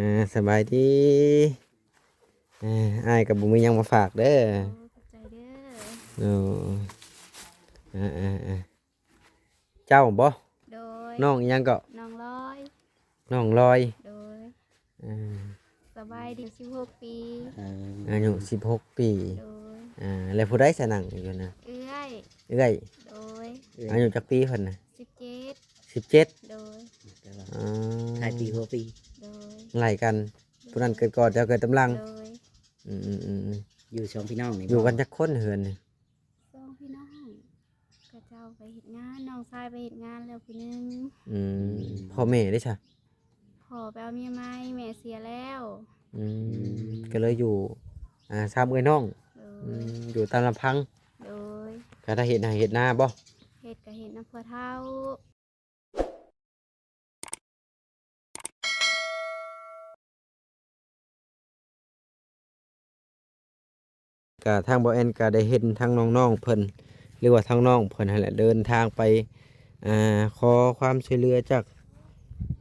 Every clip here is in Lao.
ເອີ ສະບາຍດີ. ເອີ ອ້າຍກໍບໍ່ມີຫຍັງມາຝາກເດີ. ໂອ້ ຂອບໃຈເດີ. ໂອ້ ເອີໆໆ ເຈົ້າບໍ? ໂດຍ. ນ້ອງອີ່ຫຍັງເກາະ? ນ້ອງລອຍ. ນ້ອງລອຍ. ໂດຍ. ເອີ ສະບາຍດີ. ສິບຫົກປີ. ເອີ ອາຍຸສິບຫົກປີ. ໂດຍ. ເອີ ແລ້ວຜູ້ໃດສະນັ່ງຢູ່ນະ? ເອື້ອຍ. ເອື້ອຍ. ໂດຍ. ອາຍຸຈັກປີເພິ່ນນະ? ສິບເຈັດ. ສິບເຈັດ. ໂດຍ. ອໍ ທ້າຍປີຫົວປີ. ໂດຍ. ໄລ່ກັນ. ຜູ້ນັ້ນເກີດກ່ອນ ເຈົ້າເກີດຕາມຫຼັງ. ໂດຍ. ອືມໆໆ ຢູ່ສອງພີ່ນ້ອງນີ້ ຢູ່ກັນຈັກຄົນເຮືອນນີ້? ສອງພີ່ນ້ອງ ເຂົາເຈົ້າໄປເຮັດງານ ນ້ອງຊາຍໄປເຮັດງານແລ້ວຜູ້ໜຶ່ງ. ອືມ ອືມ ພໍ່ແມ່ເດ້ຊະ? ພໍ່ໄປເອົາເມຍໃໝ່ ແມ່ເສຍແລ້ວ. ອືມ ອືມ ກໍເລີຍຢູ່ ອ່າ ສາມເອື້ອຍນ້ອງ. ໂດຍ. ອືມ ຢູ່ຕາມລຳພັງ. ໂດຍ. ກໍໄດ້ເຮັດໄຮ່ເຮັດນາບໍ່? ເຮັດ ກໍເຮັດນຳພໍ່ເຖົ້າ. ກະທາງບ່າວແອນກະໄດ້ເຫັນທາງນ້ອງໆເພິ່ນ ຫຼືວ່າທາງນ້ອງເພິ່ນຫັ້ນແຫຼະ ເດີນທາງໄປ ອ່າ ຂໍຄວາມຊ່ວຍເຫຼືອຈາກ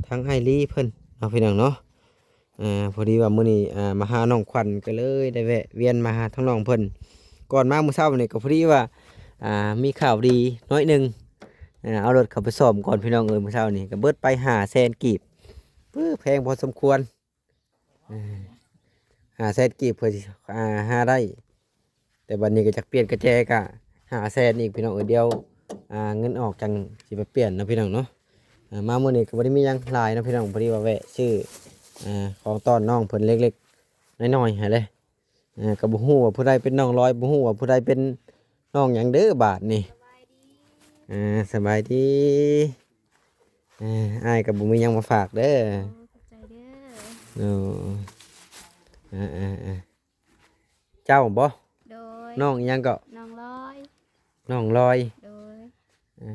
ທາງອ້າຍລີເພິ່ນເນາະ ພີ່ນ້ອງເນາະ. ອ່າ ພໍດີວ່າມື້ນີ້ ອ່າ ມາຫານ້ອງຂວັນ ກໍເລີຍໄດ້ແວະວຽນມາຫາທາງນ້ອງເພິ່ນ. ກ່ອນມາມື້ເຊົ້ານີ້ກໍພໍດີວ່າ ອ່າ ມີຂ່າວດີໜ້ອຍໜຶ່ງ ອ່າ ເອົາລົດເຂົ້າໄປສ້ອມກ່ອນ ພີ່ນ້ອງເອີຍ. ມື້ເຊົ້ານີ້ກໍເບິດໄປຫ້າແສນກີບ ເອີ ແພງພໍສົມຄວນ ເອີ ຫ້າແສນກີບ ເພື່ອຊິ ອ່າ ຫາໄດ້. ແຕ່ບັດນີ້ກໍຈັກປ່ຽນກະແຈກະຫ້າແສນອີກ ພີ່ນ້ອງເອີຍ. ດຽວ ອ່າ ເງິນອອກຈັ່ງຊິໄປປ່ຽນເນາະ ພີ່ນ້ອງເນາະ. ອ່າ ມາມື້ນີ້ກໍບໍ່ໄດ້ມີຫຍັງຫຼາຍເນາະ ພີ່ນ້ອງ ພໍດີວ່າແວະຊື້ ອ່າ ຂອງຕ້ອນນ້ອງເພິ່ນເລັກໆນ້ອຍໆຫັ້ນແຫຼະ. ອ່າ ກໍບໍ່ຮູ້ວ່າຜູ້ໃດເປັນນ້ອງລອຍ ບໍ່ຮູ້ວ່າຜູ້ໃດເປັນນ້ອງຫຍັງເດີບາດນີ້. ອ່າ ສະບາຍດີ. ເອີ ອ້າຍກໍບໍ່ມີຫຍັງມາຝາກເດີ. ໂອ້ ຂອບໃຈເດີ. ໂອ້ ເອີໆໆ ເຈົ້າບໍ? ໂດຍ. ນ້ອງອີ່ຫຍັງເກາະ? ນ້ອງລອຍ. ນ້ອງລອຍ. ໂດຍ. ເອີ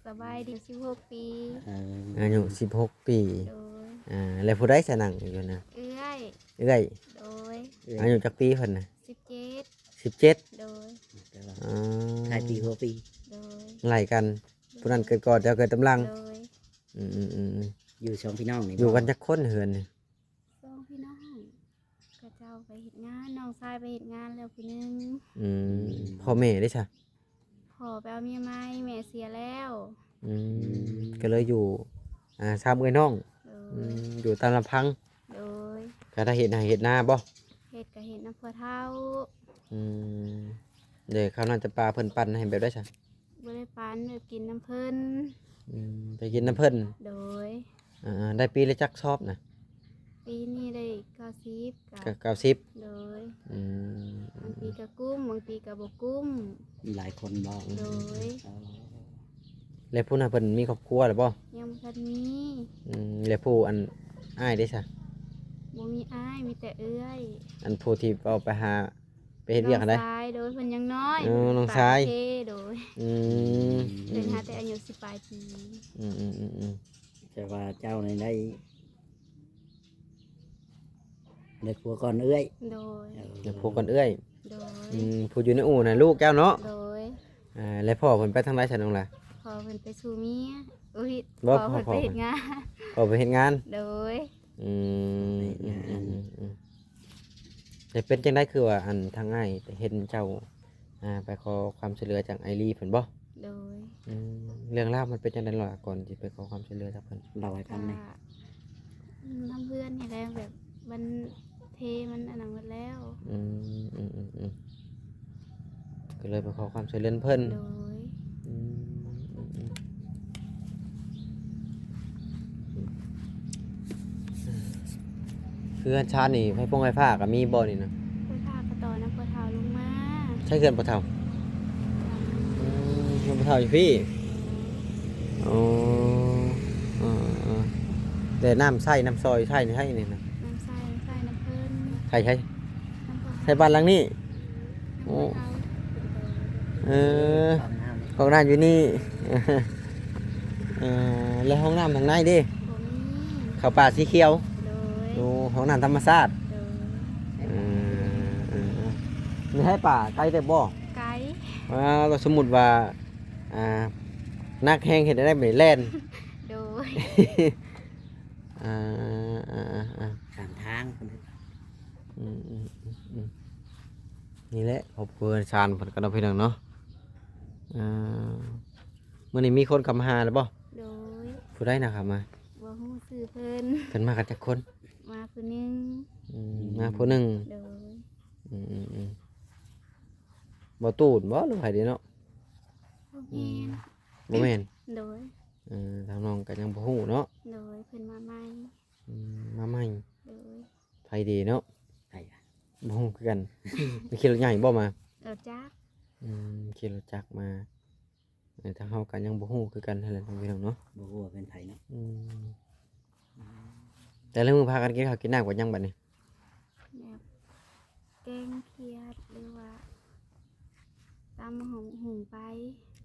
ສະບາຍດີ. ສິບຫົກປີ. ເອີ ອາຍຸສິບຫົກປີ. ໂດຍ. ເອີ ແລ້ວຜູ້ໃດສະນັ່ງຢູ່ນະ? ເອື້ອຍ. ເອື້ອຍ. ໂດຍ. ອາຍຸຈັກປີເພິ່ນນະ? ສິບເຈັດ. ສິບເຈັດ. ໂດຍ. ອໍ ທ້າຍປີຫົວປີ. ໂດຍ. ໄລ່ກັນ. ຜູ້ນັ້ນເກີດກ່ອນ ເຈົ້າເກີດຕາມຫຼັງ. ໂດຍ. ອືມໆໆ ຢູ່ສອງພີ່ນ້ອງນີ້ ຢູ່ກັນຈັກຄົນເຮືອນນີ້? ສອງພີ່ນ້ອງ ເຂົາເຈົ້າໄປເຮັດງານ ນ້ອງຊາຍໄປເຮັດງານແລ້ວຜູ້ໜຶ່ງ. ອືມ ອືມ ພໍ່ແມ່ເດ້ຊະ? ພໍ່ໄປເອົາເມຍໃໝ່ ແມ່ເສຍແລ້ວ. ອືມ ອືມ ກໍເລີຍຢູ່ ອ່າ ສາມເອື້ອຍນ້ອງ. ໂດຍ. ອືມ ຢູ່ຕາມລຳພັງ. ໂດຍ. ກໍໄດ້ເຮັດໄຮ່ເຮັດນາບໍ່? ເຮັດ ກໍເຮັດນຳພໍ່ເຖົ້າ. ອືມ ເດ້ ເຂົ້ານ້ຳຈຳປາເພິ່ນປັ່ນໃຫ້ແບບໃດຊະ? ບໍ່ໄດ້ປັ່ນ ແບບກິນນຳເພິ່ນ. ອືມ ໄປກິນນຳເພິ່ນ. ໂດຍ. ອ່າ ໄດ້ປີລະຈັກຊອບນະ? ປີນີ້ໄດ້ເກົ້າສິບ. ກະ ກະເກົ້າສິບ. ໂດຍ. ອືມ ບາງປີກະກຸ້ມ ບາງປີກະບໍ່ກຸ້ມ. ຫຼາຍຄົນບໍ່? ໂດຍ. ອໍ ແລ້ວຜູ້ນັ້ນເພິ່ນມີຄອບຄົວແລ້ວບໍ່? ຍັງບໍ່ທັນມີ. ອືມ ແລ້ວຜູ້ອັນ ອ້າຍເດ້ຊະ? ບໍ່ມີອ້າຍ ມີແຕ່ເອື້ອຍ. ອັນຜູ້ທີ່ເວົ້າໄປຫາ ໄປເຮັດວຽກອັນໃດ? ນ້ອງຊາຍ. ໂດຍ. ເພິ່ນຍັງນ້ອຍ. ອໍ ນ້ອງຊາຍ. ໂດຍ. ອືມ ເພິ່ນຫາແຕ່ອາຍຸສິບປາຍປີ. ອືມໆໆໆ ແຕ່ວ່າເຈົ້ານີ້ໄດ້ ໄດ້ຜົວກ່ອນເອື້ອຍ. ໂດຍ. ເອີ ໄດ້ຜົວກ່ອນເອື້ອຍ. ໂດຍ. ອືມ ຜູ້ຢູ່ໃນອູ່ນະ ລູກເຈົ້າເນາະ? ໂດຍ. ອ່າ ແລ້ວພໍ່ເພິ່ນໄປທາງໃດຊະນ້ອງຫຼ້າ? ພໍ່ເພິ່ນໄປສູ່ເມຍ. ອຸ້ຍ ບໍ່ ພໍ່ເພິ່ນ ພໍ່ ໄປເຮັດງານ. ພໍ່ໄປເຮັດງານ. ໂດຍ. ອືມ ອືມໆໆ ແລ້ວເປັນຈັ່ງໃດ ຄືວ່າ ອັນ ທາງອ້າຍເຫັນເຈົ້າ ອ່າ ໄປຂໍຄວາມຊ່ວຍເຫຼືອຈາກອ້າຍລີເພິ່ນບໍ່? ໂດຍ. ອືມ ເລື່ອງລາວມັນເປັນຈັ່ງໃດລະ ກ່ອນຊິໄປຂໍຄວາມຊ່ວຍເຫຼືອຈາກເພິ່ນ? ເລົ່າໃຫ້ຟັງແດ່. ກະ ນຳເພື່ອນນີ້ແຫຼະ ແບບມັນເທ ມັນອັນນັ້ນໝົດແລ້ວ. ອືມ ອືມໆໆ ກໍເລີຍໄປຂໍຄວາມຊ່ວຍເຫຼືອເພິ່ນ. ໂດຍ. ອືມ ອືມໆ ເຮືອນຊານນີ້ ໄຟຟົງໄຟຟ້າກໍມີບໍ່ນີ້ນະ? ໄຟຟ້າກໍຕໍ່ນຳພໍ່ເຖົ້າລົງມາ. ໃຊ້ເຮືອນພໍ່ເຖົ້າ? ອືມ ເຮືອນພໍ່ເຖົ້າຢູ່ພີ້. ໂອ້ ເອີໆ ແຕ່ນ້ຳໃຊ້ ນ້ຳຊອຍໃຊ້ນີ້ໃຊ້ນີ້ນະ? ນ້ຳໃຊ້ ໃຊ້ນຳເພິ່ນ. ໃຊ້ໃສ? ໃຊ້ບ້ານຫຼັງນີ້. ໂອ້ ເອີ ຫ້ອງນ້ຳ ຫ້ອງນ້ຳຢູ່ນີ້. ເອີ ແລ້ວຫ້ອງນ້ຳທາງໃນເດ້? ບໍ່ມີ. ເຂົ້າປ່າສີຂຽວ. ໂດຍ. ໂອ້ ຫ້ອງນ້ຳທຳມະຊາດ. ໂດຍ. ເອີ ເອີ ເອີ ມີໃຫ້ປ່າໄກເຕີບບໍ່? ໄກ. ວ່າ ສົມມຸດວ່າ ອ່າ ໜັກແຮງເຮັດແນວໃດບາດນີ້ ແລ່ນ? ໂດຍ. ອ່າ ອ່າ ອ່າ ຂ້າງທາງເພິ່ນ ອືມໆໆໆ ນີ້ແຫຼະຄອບຄົວເຮືອນຊານເພິ່ນກໍເນາະ ພີ່ນ້ອງເນາະ. ອ່າ ມື້ນີ້ມີຄົນເຂົ້າມາຫາແລ້ວບໍ່? ໂດຍ. ຜູ້ໃດນະເຂົ້າມາ? ບໍ່ຮູ້ຊື່ເພິ່ນ. ເພິ່ນມາກັນຈັກຄົນ? ມາຜູ້ໜຶ່ງ. ອືມ ມາຜູ້ໜຶ່ງ. ໂດຍ. ອືມໆໆ ບໍ່ຕູນບໍ່ ຫຼືໃຜເດເນາະ? ບໍ່ແມ່ນ. ອືມ ບໍ່ແມ່ນ. ໂດຍ. ເອີ ທາງນ້ອງກໍຍັງບໍ່ຮູ້ເນາະ. ໂດຍ ເພິ່ນມາໃໝ່. ອືມ ມາໃໝ່. ໂດຍ. ໃຜເດເນາະ? ໃຜອະ? ບໍ່ຮູ້ຄືກັນ. ໄປຂີ່ລົດໃຫຍ່ບໍ່ມາ? ລົດຈັກ. ອືມ ຂີ່ລົດຈັກມາ. ເອີ ທາງເຮົາກໍຍັງບໍ່ຮູ້ຄືກັນຫັ້ນແຫຼະ ພີ່ນ້ອງເນາະ. ບໍ່ຮູ້ວ່າເປັນໃຜເນາະ. ອືມ ແຕ່ລະມື້ພາກັນກິນເຂົ້າກິນນ້ຳກັນຍັງບັດນີ້? ແບບແກງຂຽດ ຫຼືວ່າຕຳໝາກຫຸ່ງໄປ.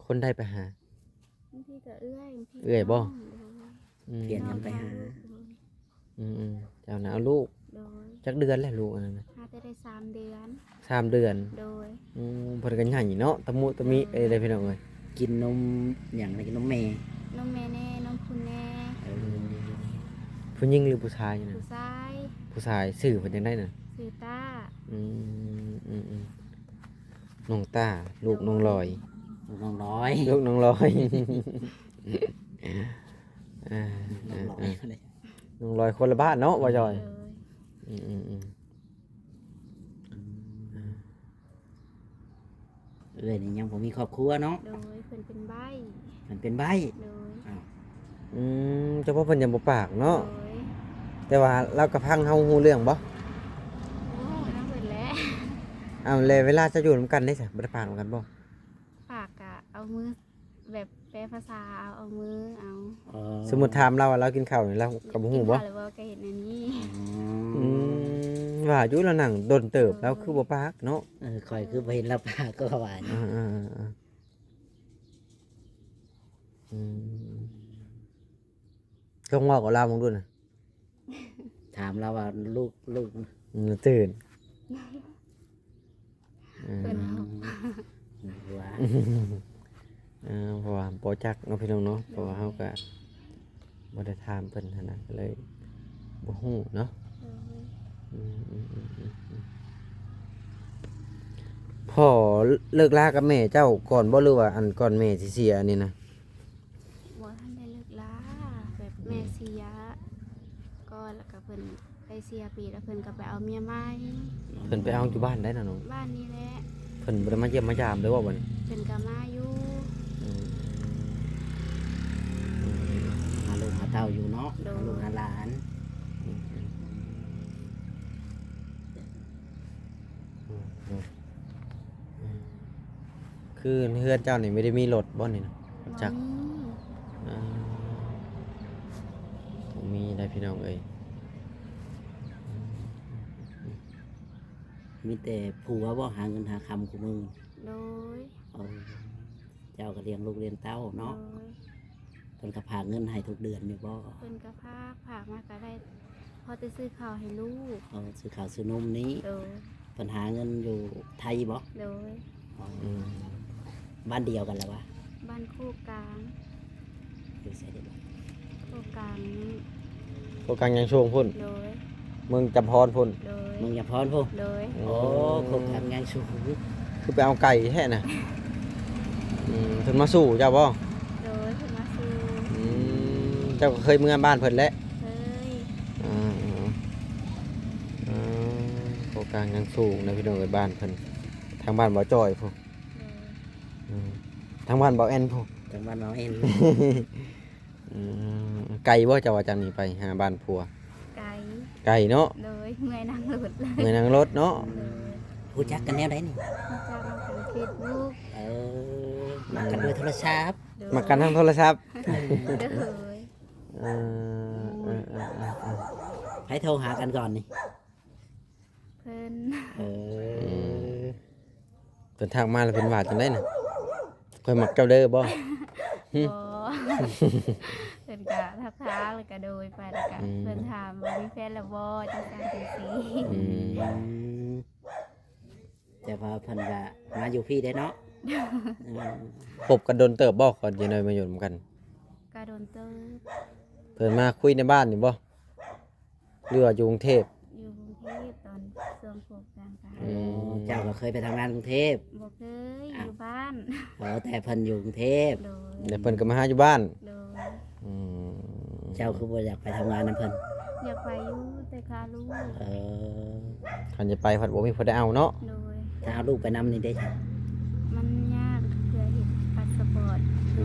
ຄົນໃດໄປຫາ? ບາງທີກໍເອື້ອຍ ບາງທີ ເອື້ອຍບໍ່? ໂດຍ. ອືມ ປ່ຽນກັນໄປຫາ. ໂດຍ. ອືມໆ ເຈົ້ານະເອົາລູກ. ໂດຍ. ຈັກເດືອນແລ້ວລູກອັນນັ້ນນະ? ຫາແຕ່ໄດ້ສາມເດືອນ. ສາມເດືອນ. ໂດຍ. ອືມ ເພິ່ນກໍໃຫຍ່ເນາະ ຕະມຸຕະມິເອີຍ ເດ້ພີ່ນ້ອງເອີຍ. ກິນນົມຫຍັງນະ? ກິນນົມແມ່. ນົມແມ່ແດ່ ນົມຄຸນແດ່. ເອີ ຜູ້ຍິງຫຼືຜູ້ຊາຍນະ? ຜູ້ຊາຍ. ຜູ້ຊາຍ. ຊື່ເພິ່ນຈັ່ງໃດນະ? ຊື່ຕ້າ. ອືມ ອືມໆ ນ້ອງຕ້າ ລູກນ້ອງລອຍ. ໂດຍ. ລູກນ້ອງລອຍ ລູກນ້ອງລອຍ. ເອີ ນ້ອງລອຍ ເອີ ນ້ອງລອຍຄົນລະບ້ານເນາະ ບໍ່ຈ້ອຍ? ໂດຍ. ອືມໆໆ ອືມ ເອື້ອຍນີ້ຍັງບໍ່ມີຄອບຄົວເນາະ. ໂດຍ. ເພິ່ນເປັນໃບ້. ເພິ່ນເປັນໃບ້. ໂດຍ. ອ້າວ ອືມ ເຈົ້າພໍ່ເພິ່ນຍັງບໍ່ປາກເນາະ. ໂດຍ. ແຕ່ວ່າລາວກໍຟັງເຮົາຮູ້ເລື່ອງບໍ່? ຮູ້ນຳເພິ່ນແຫຼະ. ອ້າວ ແລ້ວເວລາເຈົ້າຢູ່ນຳກັນເດ້ຊະ ບໍ່ໄດ້ປາກນຳກັນບໍ່? ປາກກະເອົາມື ແບບແປພາສາເອົາ ເອົາມືເອົາ. ອໍ ສົມມຸດຖາມລາວວ່າລາວກິນເຂົ້ານີ້ ລາວກໍບໍ່ຮູ້ບໍ່? ກິນເຂົ້າແລ້ວບໍ່? ກໍເຮັດແນວນີ້. ອໍ ອືມ ວ່າຢູ່ລາວນັ່ງດົນເຕີບ ໂດຍ ລາວຄືບໍ່ປາກເນາະ. ເອີ ຂ້ອຍຄືບໍ່ເຫັນລາວປາກກໍວ່າຢູ່. ເອີໆໆ ອືມ ລອງເວົ້າກັບລາວເບິ່ງດູນະ. ຖາມລາວວ່າລູກ ລູກ ອືມ ຕື່ນ ເອີ ເພິ່ນເວົ້າ ເອີ ເພາະວ່າບໍ່ຈັກເນາະ ພີ່ນ້ອງເນາະ. ໂດຍ. ເພາະວ່າເຮົາກະບໍ່ໄດ້ຖາມເພິ່ນຫັ້ນນະ ກໍເລີຍບໍ່ຮູ້ເນາະ. ໂດຍ. ອືມໆໆໆ ພໍ່ເລີກລາກັບແມ່ເຈົ້າກ່ອນບໍ່ ຫຼືວ່າອັນກ່ອນແມ່ຊິເສຍອັນນີ້ນະ? ບໍ່ທັນໄດ້ເລີກລາ ແບບ ອືມ ແມ່ເສຍກ່ອນ ແລ້ວກໍເພິ່ນໄດ້ເສຍປີ ແລ້ວເພິ່ນກໍໄປເອົາເມຍໃໝ່. ເພິ່ນໄປເອົາຢູ່ບ້ານໃດນະນ້ອງ? ບ້ານນີ້ແຫຼະ. ເພິ່ນບໍ່ໄດ້ມາຢ້ຽມມາຢາມເລີຍບໍ່ບັດນີ້? ເພິ່ນກໍມາຢູ່. ອືມ ອືມ ຫາລູກຫາເຕົ້າຢູ່ເນາະ. ໂດຍ. ຫາລູກຫາຫຼານ. ອືມ ອືມ ອືມ ອືມ ຄືເຮືອນເຈົ້ານີ້ບໍ່ໄດ້ມີລົດບໍ່ນີ້ນະ? ລົດຈັກ? ບໍ່ມີ. ອ່າ ບໍ່ມີໄດ໋ພີ່ນ້ອງເອີຍ. ມີແຕ່ຜົວບໍ່ຫາເງິນຫາຄຳຄູ່ມື້? ໂດຍ. ເອີ ເຈົ້າກໍລ້ຽງລູກລ້ຽງເຕົ້າເນາະ. ໂດຍ. ເພິ່ນກໍພາກເງິນໃຫ້ທຸກເດືອນຢູ່ບໍ່? ເພິ່ນກໍພາກ ພາກມາກໍໄດ້ພໍແຕ່ຊື້ເຂົ້າໃຫ້ລູກ. ເອີ ຊື້ເຂົ້າຊື້ນົມນີ້. ໂດຍ. ເພິ່ນຫາເງິນຢູ່ໄທບໍ່? ໂດຍ. ອໍ ອືມ ບ້ານດຽວກັນລະວະ? ບ້ານໂຄກກາງ. ຢູ່ໃສເດ? ໂຄກກາງ. ໂຄກກາງຍາງສູງພຸ້ນ? ໂດຍ. ເມືອງຈຳພອນພຸ້ນ? ໂດຍ. ເມືອງຈຳພອນພຸ້ນ? ໂດຍ. ໂອ້ ໂອ້ ໂຄກກາງຍາງສູງ ຄືໄປເອົາໄກແທ້ນະ. ອືມ ເພິ່ນມາສູ່ເຈົ້າບໍ່? ໂດຍ ເພິ່ນມາສູ່. ອືມ ເຈົ້າກໍເຄີຍເມືອບ້ານເພິ່ນແຫຼະ? ເຄີຍ. ອ່າ ອ່າ ໂຄກກາງຍາງສູງນະພີ່ນ້ອງເອີຍ ບ້ານເພິ່ນ ທາງບ້ານບໍ່ຈ່ອຍພຸ້ນ. ໂດຍ. ອືມ ທາງບ້ານບໍ່ແອນພຸ້ນ. ທາງບ້ານບໍ່ແອນ. ອືມ ໄກບໍ່ ເຈົ້າວ່າຈາກນີ້ໄປຫາບ້ານຜົວ? ໄກ. ໄກເນາະ? ໂດຍ. ເມື່ອຍນັ່ງລົດ. ເມື່ອຍນັ່ງລົດເນາະ? ໂດຍ. ຮູ້ຈັກກັນແນວໃດນີ້? ຮູ້ຈັກນຳທາງເຟສບຸກ. ເອີ ມັກກັນໂດຍໂທລະສັບ. ໂດຍ. ມັກກັນທາງໂທລະສັບ. ໂດຍ. ເອີ ເອີ ເອີ ເອີ ໃຜໂທຫາກັນກ່ອນນີ້? ເພິ່ນ. ເອີ ອືມ ເພິ່ນທັກມາແລ້ວເພິ່ນວ່າຈັ່ງໃດນະ? ຂ້ອຍມັກເຈົ້າເດີບໍ່? ຫຶ? ບໍ່. ເພິ່ນກະທັກທາງ ແລ້ວກະໂດຍໄປ ແລ້ວກະ ອືມ ເພິ່ນຖາມວ່າມີແຟນແລ້ວບໍ່ ຈັ່ງຊັ້ນຈັ່ງຊີ້. ອືມ ອືມ ແຕ່ວ່າເພິ່ນກະມາຢູ່ພີ້ເດ້ເນາະ. ອືມ ຄົບກັນດົນເຕີບບໍ່ ກ່ອນຈະໄດ້ມາຢູ່ນຳກັນ? ກະດົນເຕີບ. ເພິ່ນມາຄຸຍໃນບ້ານນີ້ບໍ່? ຫຼືວ່າຢູ່ກຸງເທບ? ຢູ່ກຸງເທບຕອນຊ່ວງໂຄການຂາຍ. ອືມ ເຈົ້າກໍເຄີຍໄປທຳງານກຸງເທບ? ບໍ່ເຄີຍ. ອ້າວ ຢູ່ບ້ານ. ອໍ ແຕ່ເພິ່ນຢູ່ກຸງເທບ. ໂດຍ. ແລ້ວເພິ່ນກໍມາຫາຢູ່ບ້ານ? ໂດຍ. ອືມ ເຈົ້າຄືບໍ່ຢາກໄປທຳງານນຳເພິ່ນ? ຢາກໄປຢູ່ ແຕ່ຄ່າລູກ. ເອີ ຄັນຈະໄປພັດບໍ່ມີຜູ້ໃດເອົາເນາະ. ໂດຍ. ຖ້າເອົາລູກໄປນຳນີ້ເດ້? ມັນຍາກ ເພື່ອເຮັດພາສະປອດ. ອື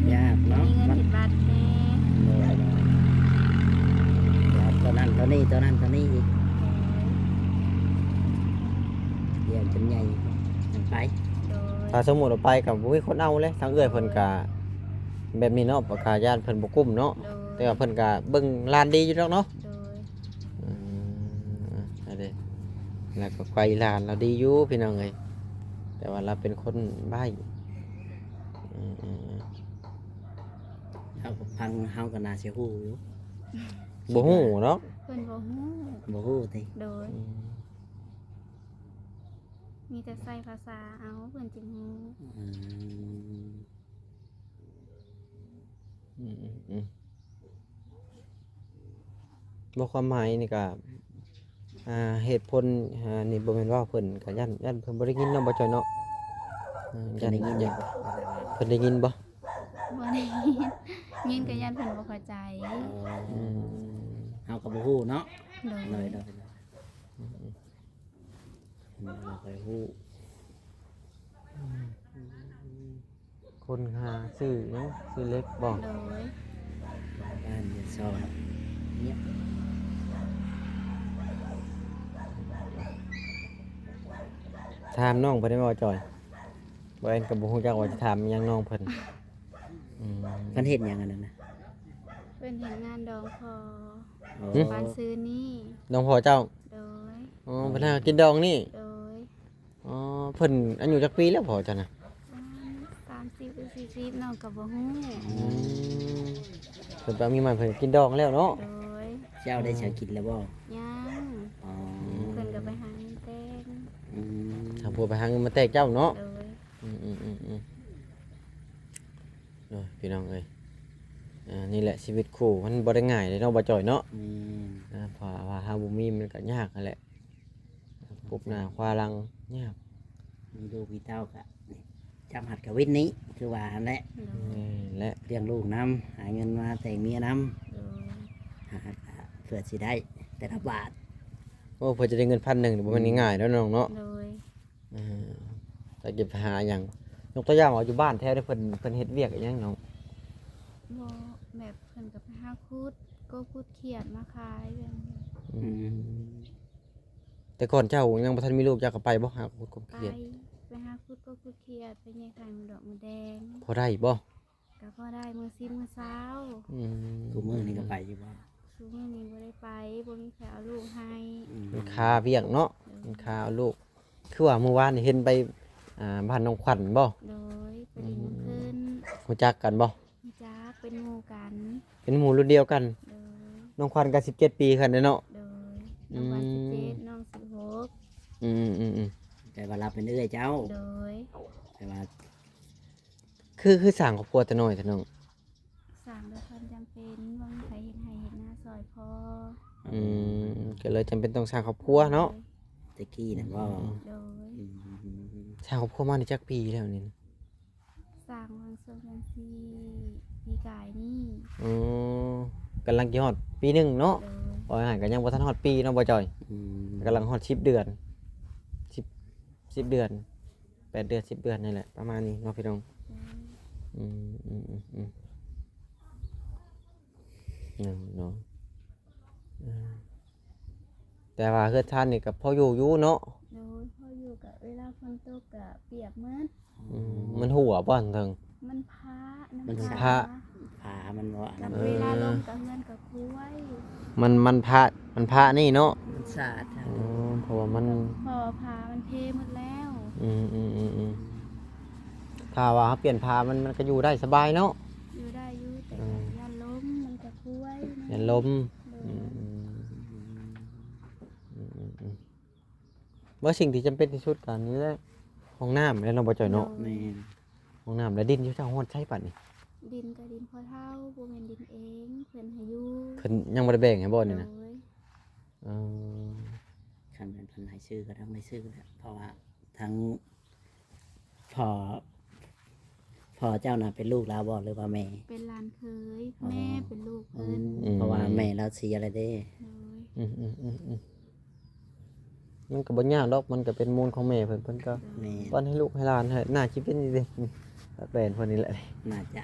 ມ ຍາກເນາະ. ມີເງິນເຮັດບັດແດ່. ໂດຍ ໂດຍ. ຕົວນັ້ນຕົວນີ້ ຕົວນັ້ນຕົວນີ້ອີກ. ໂດຍ. ລ້ຽງຈົນໃຫຍ່ຈັ່ງໄປ. ໂດຍ. ຖ້າສົມມຸດວ່າໄປກໍບໍ່ມີຄົນເອົາເລີຍ. ທາງເອື້ອຍເພິ່ນກໍ ໂດຍ ແບບນີ້ເນາະ ກໍຢ້ານເພິ່ນບໍ່ກຸ້ມເນາະ. ໂດຍ. ແຕ່ວ່າເພິ່ນກໍເບິ່ງຫຼານດີຢູ່ດອກເນາະ. ໂດຍ. ອືມ ອັນນີ້ ແລ້ວກໍໄກຫຼານລາວດີຢູ່ພີ່ນ້ອງເອີຍ ແຕ່ວ່າລາວເປັນຄົນໃບ້. ອືມ ເຮົາກໍຟັງ ເຮົາກໍໜ້າຊິຮູ້ຢູ່. ບໍ່ຮູ້ເນາະ. ເພິ່ນບໍ່ຮູ້. ບໍ່ຮູ້ຕິ? ໂດຍ. ອືມ ມີແຕ່ໃຊ້ພາສາເອົາ ເພິ່ນຈຶ່ງຮູ້. ອືມ ອືມໆໆ ບໍ່ ຄວາມໝາຍນີ້ກະ ອ່າ ເຫດຜົນ ອ່າ ນີ້ບໍ່ແມ່ນເວົ້າເພິ່ນ ກະຢ້ານ ຢ້ານເພິ່ນບໍ່ໄດ້ຍິນເນາະ ບໍ່ຈ້ອຍເນາະ. ເອີ ຢ້ານ ເພິ່ນໄດ້ຍິນບໍ່? ເພິ່ນໄດ້ຍິນບໍ່? ບໍ່ໄດ້ຍິນ ຍິນກະຢ້ານເພິ່ນບໍ່ເຂົ້າໃຈ. ອໍ ອືມ ເຮົາກໍບໍ່ຮູ້ເນາະ. ໂດຍ ໂດຍ ໂດຍ ອືມ ເພິ່ນບໍ່ຄ່ອຍຮູ້. ຄົນຫາຊື້ຫຍັງ? ຊື້ເຫຼັກບໍ່? ໂດຍ. ບ້ານຢູ່ຊອຍ ຖາມນ້ອງເພິ່ນໄດ້ບໍ່ ຈອຍ? ບໍ່ແອນກໍບໍ່ຮູ້ຈັກວ່າຈະຖາມຫຍັງນ້ອງເພິ່ນ. ອືມ ເພິ່ນເຮັດຫຍັງອັນນັ້ນນະ? ເພິ່ນເຮັດງານດອງພໍ່. ອໍ ບ້ານຊື່ນີ້. ດອງພໍ່ເຈົ້າ? ໂດຍ. ອໍ ເພິ່ນຫາກິນດອງນີ້? ໂດຍ. ອໍ ເພິ່ນອາຍຸຈັກປີແລ້ວພໍ່ເຈົ້ານະ? ປະມານສາມສິບຫຼືສີ່ສິບ ນ້ອງກໍບໍ່ຮູ້. ອືມ ເພິ່ນໄປມີໃໝ່ ເພິ່ນກິນດອງແລ້ວເນາະ. ໂດຍ. ເຈົ້າໄດ້ສາວກິນແລ້ວບໍ່? ຍັງ. ອໍ ເພິ່ນກໍໄປຫາເງິນແຕ່ງ. ອືມ ຫາຜົວໄປຫາເງິນມາແຕ່ງເຈົ້າເນາະ. ໂດຍ. ອືມໆໆໆ ໂອ້ຍ ພີ່ນ້ອງເອີຍ ອ່າ ນີ້ແຫຼະຊີວິດຄູ່ ມັນບໍ່ໄດ້ງ່າຍເດ້ເນາະ ບໍ່ຈ່ອຍເນາະ. ແມ່ນ. ອ່າ ເພາະວ່າເຮົາບໍ່ມີ ມັນກໍຍາກຫັ້ນແຫຼະ. ກຸບໜ້າຄວ້າຫຼັງຍາກ. ມີລູກມີເຕົ້າກະຈຳຮັດກະວິນນີ້ ຄືວ່າຫັ້ນແຫຼະ. ໂດຍ. ແມ່ນແຫຼະ. ລ້ຽງລູກນຳ ຫາເງິນມາແຕ່ງເມຍນຳ. ໂດຍ. ຫາເພື່ອຊິໄດ້ແຕ່ລະບາດ. ໂອ້ ເພື່ອຈະໄດ້ເງິນພັນໜຶ່ງ ບໍ່ແມ່ນງ່າຍໆ ເນາະນ້ອງເນາະ. ໂດຍ. ເອີ ຈັກຈະໄປຫາຫຍັງ? ຍົກຕົວຢ່າງວ່າຢູ່ບ້ານແຖວນີ້ ເພິ່ນ ເພິ່ນເຮັດວຽກອີ່ຫຍັງນ້ອງ? ບໍ່ ແບບເພິ່ນກໍໄປຫາຂຸດກົບ ຂຸດຂຽດມາຂາຍແບບນີ້. ອືມ ອືມ. ແຕ່ກ່ອນເຈົ້າຍັງບໍ່ທັນມີລູກ ເຈົ້າກໍໄປບໍ່ ຫາຂຸດກົບຂຽດ? ໄປ ໄປຫາຂຸດກົບ ຂຸດຂຽດ ໄປແຍ່ໄຂ່ ໝູດອກໝູແດງ. ພໍໄດ້ບໍ່? ກໍພໍໄດ້ມື້ສິບມື້ຊາວ. ອືມ. ທຸກມື້ນີ້ກໍໄປຢູ່ບໍ່? ທຸກມື້ນີ້ບໍ່ໄດ້ໄປ ບໍ່ມີໃຜເອົາລູກໃຫ້. ອືມ. ມັນຄາວຽກເນາະ. ໂດຍ. ມັນຄາວເອົາລູກ. ຄືວ່າມື້ວານນີ້ເຫັນໄປ ອ່າ ບ້ານນ້ອງຂວັນບໍ່? ໂດຍ. ໄປຫຼິ້ນນຳເພິ່ນ. ອືມ. ຮູ້ຈັກກັນບໍ່? ຮູ້ຈັກ ເປັນໝູ່ກັນ. ເປັນໝູ່ລຸ້ນດຽວກັນ. ໂດຍ. ນ້ອງຂວັນກໍສິບເຈັດປີຄືກັນເດ້ເນາະ. ໂດຍ. ອືມ. ນ້ອງຂວັນສິບເຈັດ ນ້ອງສິບຫົກ. ອືມໆໆ. ແຕ່ວ່າລາວເປັນເອື້ອຍເຈົ້າ. ໂດຍ. ແຕ່ວ່າ ຄື ຄືສ້າງຄອບຄົວແຕ່ນ້ອຍແທ້ນ້ອງ? ສ້າງດ້ວຍຄວາມຈຳເປັນ ບໍ່ມີໃຜເຮັດໄຮ່ເຮັດນາຊ່ອຍພໍ່. ອືມ. ອືມ ກໍເລີຍຈຳເປັນຕ້ອງສ້າງຄອບຄົວເນາະ. ໂດຍ. ແຕ່ກີ້ນັ້ນບໍ່? ອືມ. ໂດຍ. ອືມ. ສ້າງຄອບຄົວມາໄດ້ຈັກປີແລ້ວນີ້? ສ້າງຫວ່າງຊ່ວງເດືອນສີ່ ປີກາຍນີ້. ອໍ ກຳລັງຈະຮອດປີໜຶ່ງເນາະ. ໂດຍ. ເວົ້າງ່າຍໆ ກໍຍັງບໍ່ທັນຮອດປີເນາະ ບໍ່ຈ່ອຍ. ອືມ. ກຳລັງຮອດສິບເດືອນ ສິບ ສິບເດືອນ ແປດເດືອນ ສິບເດືອນນີ້ແຫຼະ ປະມານນີ້ເນາະ ພີ່ນ້ອງ. ໂດຍ. ອືມ ອືມ ອືມ ອືມ ເນາະ ເນາະ. ເອີ ແຕ່ວ່າເຮືອນຊານນີ້ກໍພໍຢູ່ຢູ່ເນາະ. ໂດຍ. ພໍຢູ່ ກະເວລາຝົນຕົກກະປຽກໝົດ. ອືມ. ມັນຮົ່ວບໍ່ທາງເທິງ? ມັນພະ ມັນພະ ນ້ຳ ມັນພະ ພະມັນບໍ່ອັນນັ້ນ. ເວລາລົມກະເຮືອນກະຄວາຍ. ມັນ ມັນພະ ມັນພະນີ້ເນາະ. ມັນສາດ. ອໍ ເພາະວ່າມັນ ເພາະວ່າພະມັນເພໝົດແລ້ວ. ອືມ ອືມ ອືມ ອືມ. ຖ້າວ່າເຮົາປ່ຽນພະ ມັນ ມັນກໍຢູ່ໄດ້ສະບາຍເນາະ. ຢູ່ໄດ້ຢູ່ ແຕ່ ອືມ ຢ້ານລົມ ມັນກະຄວາຍ. ຢ້ານລົມ. ໂດຍ. ອືມ ອືມ ອືມ ອືມ ອືມ. ວ່າສິ່ງທີ່ຈຳເປັນທີ່ສຸດກໍນີ້ແຫຼະ ຫ້ອງນ້ຳແຫຼະເນາະ ບໍ່ຈ່ອຍເນາະ. ໂດຍ. ແມ່ນ. ຫ້ອງນ້ຳ ແລະ ດິນຢູ່ເຈົ້າຮອດໃສບັດນີ້? ດິນກໍດິນພໍ່ເຖົ້າ ບໍ່ແມ່ນດິນເອງ ເພິ່ນໃຫ້ຢູ່. ເພິ່ນຍັງບໍ່ໄດ້ແບ່ງໃຫ້ບໍ່ນີ້ນະ? ໂດຍ. ເອີ ຄັນແມ່ນເພິ່ນໃຫ້ຊື້ກໍຕ້ອງໄດ້ຊື້ແຫຼະ ເພາະວ່າທັງພໍ່ ພໍ່ເຈົ້ານະເປັນລູກລາວບໍ່ ຫຼືວ່າແມ່? ເປັນຫຼານເຂີຍ. ອໍ ແມ່ເປັນລູກເພິ່ນ. ອືມ ອືມ ເພາະວ່າແມ່ລາວເສຍແລ້ວເດ້. ໂດຍ. ອືມໆໆໆ ມັນກໍບໍ່ຍາກດອກ ມັນກໍເປັນມູນຂອງແມ່ເພິ່ນ ເພິ່ນກໍ ແມ່ນ ປ້ອນໃຫ້ລູກໃຫ້ຫຼານ ໃຫ້ໜ້າຊີວິດນີ້ເດ້ ອືມ ແບນເພິ່ນນີ້ແຫຼະ ໜ້າຈະ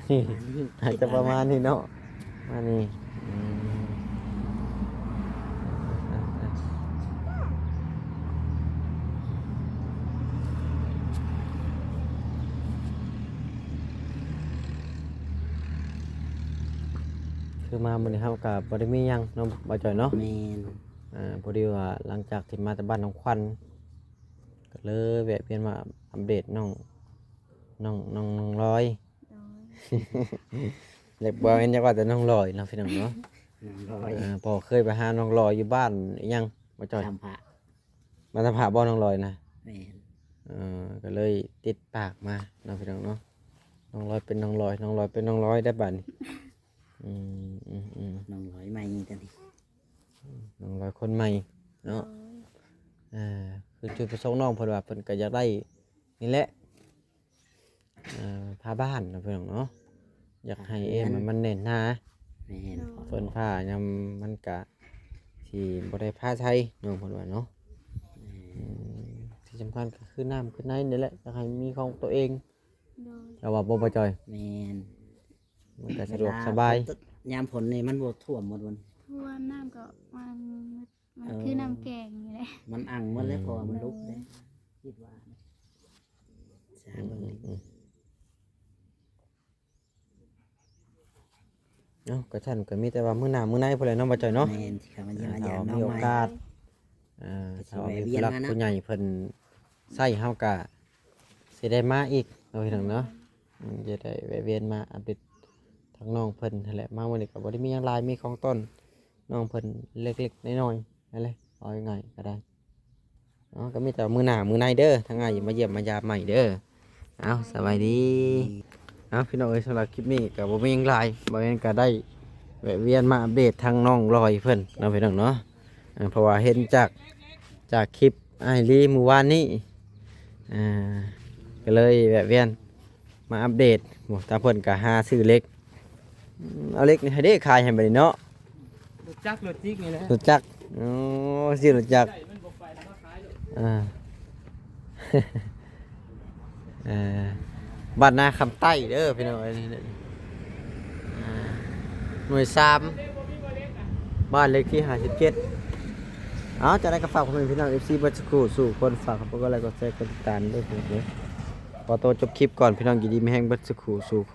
ໜ້າຈະປະມານນີ້ເນາະ ປະມານນີ້ ອືມ ຄືມາມື້ນີ້ເຮົາກໍບໍ່ໄດ້ມີຫຍັງເນາະ ບ່າວຈ້ອຍເນາະ. ແມ່ນ. ອ່າ ພໍດີວ່າຫຼັງຈາກທີ່ມາແຕ່ບ້ານນ້ອງຂວັນ ກໍເລີຍແວະວຽນມາອັບເດດນ້ອງ ນ້ອງ ນ້ອງ ນ້ອງລອຍ. ໂດຍ. ຢາກ ບໍ່ແມ່ນຢາກວ່າແຕ່ນ້ອງລອຍເນາະ ພີ່ນ້ອງເນາະ. ນ້ອງລອຍ. ເອີ ພໍ່ເຄີຍໄປຫານ້ອງລອຍຢູ່ບ້ານອີ່ຫຍັງ ບ່າວຈ້ອຍ? ທຳພະ. ບ້ານທຳພະບໍ່ ນ້ອງລອຍນະ? ແມ່ນ. ເອີ ກໍເລີຍຕິດປາກມາເນາະ ພີ່ນ້ອງເນາະ. ນ້ອງລອຍເປັນນ້ອງລອຍ ນ້ອງລອຍເປັນນ້ອງລອຍໄດ້ບາດນີ້. ອືມ ອືມ ອືມ ນ້ອງລອຍໃໝ່ຕົວນີ້. ນ້ອງລອຍຄົນໃໝ່ເນາະ. ໂດຍ. ອ່າ ຄືຈຸດປະສົງນ້ອງເພິ່ນວ່າເພິ່ນກໍຢາກໄດ້ນີ້ແຫຼະ ອ່າ ຜ້າບ້ານເນາະ ພີ່ນ້ອງເນາະ ຢາກໃຫ້ເອວມັນແໜ້ນໜາ. ແມ່ນ. ໂດຍ. ຝົນຟ້າຍາມມັນກະຊິບໍ່ໄດ້ຟ້າໃສ່ນ້ອງເພິ່ນວ່າເນາະ. ແມ່ນ. ອືມ ທີ່ສຳຄັນກໍຄືນ້ຳຄືໃນນີ້ແຫຼະ ຢາກໃຫ້ມີຂອງຕົວເອງ. ໂດຍ. ລາວວ່າບໍ່ ບ່າວຈ້ອຍ? ແມ່ນ. ມັນກໍສະດວກສະບາຍ. ຍາມຝົນນີ້ມັນບໍ່ຖ້ວມໝົດມັນ? ຖ້ວມ ນ້ຳກໍອັ່ງ ມັນ ເອີ ຄືນ້ຳແກງນີ້ແຫຼະ ມັນອັ່ງໝົດແລ້ວ. ອືມ ເພາະວ່າມັນລຸກເດ້. ໂດຍ. ຄິດວ່າ ອືມ ອືມ ອືມ ເອົ້າ ກໍຊັ້ນກໍມີແຕ່ວ່າມື້ໜ້າມື້ໃນພຸ້ນແຫຼະເນາະ ບ່າວຈ້ອຍເນາະ. ແມ່ນ ຊິເຂົ້າມາຢ້ຽມມາຢາມນ້ອງໃໝ່ ຖ້າວ່າມີໂອກາດ. ເອີ ກໍຊິ ຖ້າວ່າມີຜູ້ຫຼັກຜູ້ໃຫຍ່ເພິ່ນໃຊ້ເຮົາກະຊິໄດ້ມາອີກເນາະ ພີ່ນ້ອງເນາະ. ອືມ ຈະໄດ້ແວະວຽນມາອັບເດດທາງນ້ອງເພິ່ນຫັ້ນແຫຼະ. ມາມື້ນີ້ກໍບໍ່ໄດ້ມີຫຍັງຫຼາຍ ມີຂອງຕ້ອນນ້ອງເພິ່ນເລັກໆນ້ອຍໆຫັ້ນແຫຼະ ເວົ້າງ່າຍໆກໍໄດ້. ເນາະ ກໍມີແຕ່ມື້ໜ້າມື້ໃນເດີ ທາງອ້າຍຊິມາຢ້ຽມມາຢາມໃໝ່ເດີ. ເອົາ ສະບາຍດີ. ເອົາ ພີ່ນ້ອງເອີຍ ສຳລັບຄລິບນີ້ກໍບໍ່ມີຫຍັງຫຼາຍ ບ່າວແອນກໍໄດ້ແວະວຽນມາອັບເດດທາງນ້ອງລອຍເພິ່ນເນາະ ພີ່ນ້ອງເນາະ. ເອີ ເພາະວ່າເຫັນຈາກ ຈາກຄລິບອ້າຍລີມື້ວານນີ້ ອ່າ ກໍເລີຍແວະວຽນ ມາອັບເດດ. ໂອ້ ຕາເພິ່ນກໍຫາຊື້ເຫຼັກ. ອືມ ເອົາເຫຼັກນີ້ໃຫ້ເດ້ຂາຍໃຫ້ບັດນີ້ເນາະ. ລົດຈັກ ລົດຈິກນີ້ແຫຼະ. ລົດຈັກ. ໂອ້ ຊື້ລົດຈັກ. ອ່າ ເອີ ບ້ານນາຄຳໃຕ້ເດີພີ່ນ້ອງເອີຍ. ອ່າ ໜ່ວຍສາມ ບ້ານເລກທີຫ້າສິບເຈັດ. ເອົາ ຈັ່ງໃດກໍຝາກພໍ່ແມ່ພີ່ນ້ອງເອັຟຊີເບິດສູ່ຄົນ ຝາກກົດໄລກົດແຊກົດຕິດຕາມເດີ. ຂໍໂຕຈົບຄລິບກ່ອນ ພີ່ນ້ອງ ຢູ່ດີມີແຮງເບິດສູ່ຄົນ.